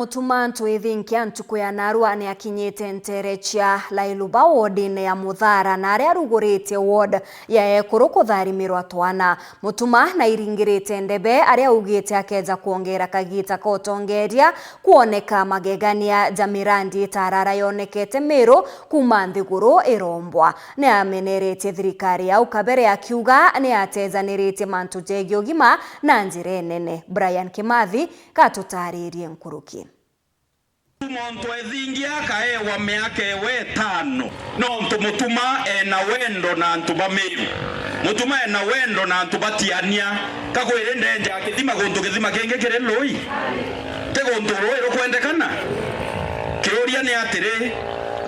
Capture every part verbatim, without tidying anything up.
Mutuma Ntwithinkia ntuku ya narua ni akinyite nteere cia Lailuba wodine ya Muthara, na aria aruguritie ward ya ekuru kutharimirwa twana. Mutuma nairingirite ndebe, aria augite akeja kwongera kagita ka utongeria kwoneka magegania ja mirandi itarara yonekete Miru kuuma nthiguru irombwa. Ni ameneretie thirikari ya ukabere akiuga ni atejaniritie mantu jegii ugima na njira inene. Brian Kimathi gatutaririe nkuruki. Muntu ethingia akaewa miaka ewe itano, nontu Mutuma ena wendo na antu ba Miru. Mutuma ena wendo na antu ba Tiania. Kagwiri ndenja kithima guntu kithima kingi kiri lui? Ti guntu rui rukwendekana? Kiuria ni atiri,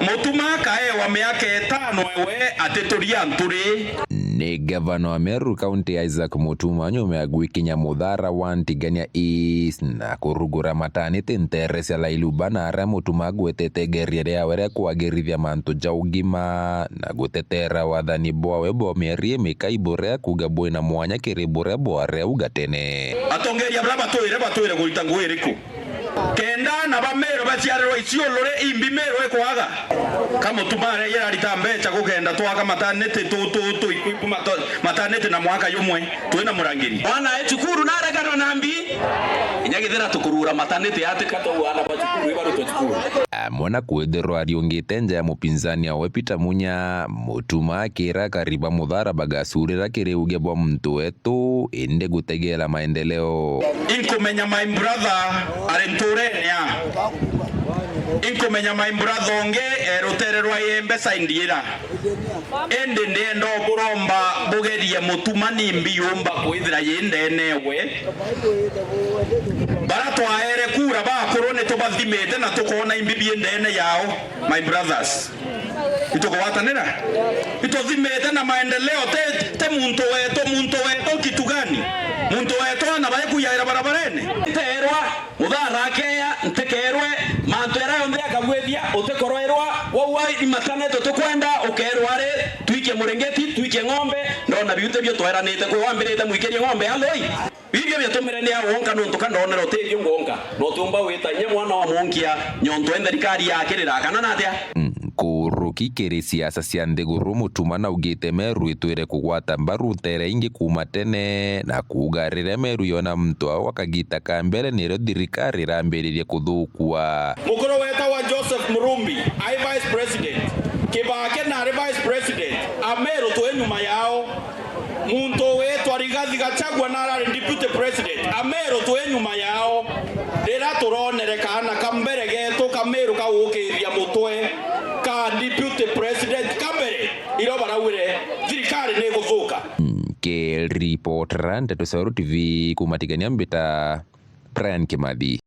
Mutuma akaewa miaka itano ewe atituria antu ri? Ni ngavana wa Meru County Isaac Mutuma nyuma ya gwikinya Muthara wa Ntigania East na kurugura mataniti nteere cia Lailuba, na aria Mutuma agwetete igeria riawe ria kwagirithia mantu ja ugima na gutetera wathani bwawe bwa mieri imikai buria kuuga bwina mwanya kiri buria bwari auga tene. Atongeria baria batwire, batwire kurita ngugi iriku? Kenda aana ba Meru baciarirwa Isiolo ri, imbi Meru ikwaga? Ka Mutuma aria irarita mbeca gukenda twaka mataniti tu, tu, tu, iku, iku, mato-, mataniti na mwaka jumwe twina murangiri. Mwana e cukuru nareganwa na mbi, inya githira tukurura mataniti ati ka twaua aana ba cukuru ibarutwe cukuru. Amwe na kwithirwa ariungite nja ya mupinzani awe Peter Munya, Mutuma akira akari ba Muthara bagacurira kiri uge bwa muntu wetu, indi gutegera maendeleo. Inkumenya my brother ari nturene a. Inkumenya my brother ungi e rutere rwa Iembe side ira. Indi ndienda uburomba bugerie Mutuma nimbi yumba kwithira yi ndene ewe. Bara twaere kura bakuru nitubathimite na tukoona imbi bi ndene yao, my brothers. Itukugwatanira? Ituthimite na maendeleo, te, te muntu wetu, muntu wetu kitu gani? Muntu wetu aana bae kuyaira barabarene? Nteerwa, Muthara akeya, ntekerwe, mantu jaria jonthe akagwithia, utikoroerwa, waua i mataneti tukwenda, ukeerwa ri, twikie muringiti, twikie ng'ombe, ndona biu tibio tweranite, kwi wambirite mwikirie ng'ombe aloi? Biu nibio biatumire ndi a wonka, nontu ka ndonera utethio ngwonka, na utiumba wita inya mwana wa munkia, nyontu e nthirikari yakirira, kana natia? Nkuruki kiri siasa cia nthiguru, Mutuma naugite Meru itwire kugwata mbaru nteere ingi kuuma tene, na kuuga riria Meru yona muntu au akagita ka mbere, nirio thirikari irambiririe kuthukua. Mukuru wetawa Joseph Murumbi ai vice president, Kibaki nari vice president, Ameru twi nyuma yao. Muntu witwa Rigathi Gachagua na arari deputy president, Ameru twi nyuma yao. Riria turonere kaana ka mbere getu ka Meru kagukiithia mutwe ka deputy president ka mbere, irio baraugire thirikari ni iguthuka. Nkiripotera Nteto cia Weru T V kuuma Tigania, mbita Brian Kimathi.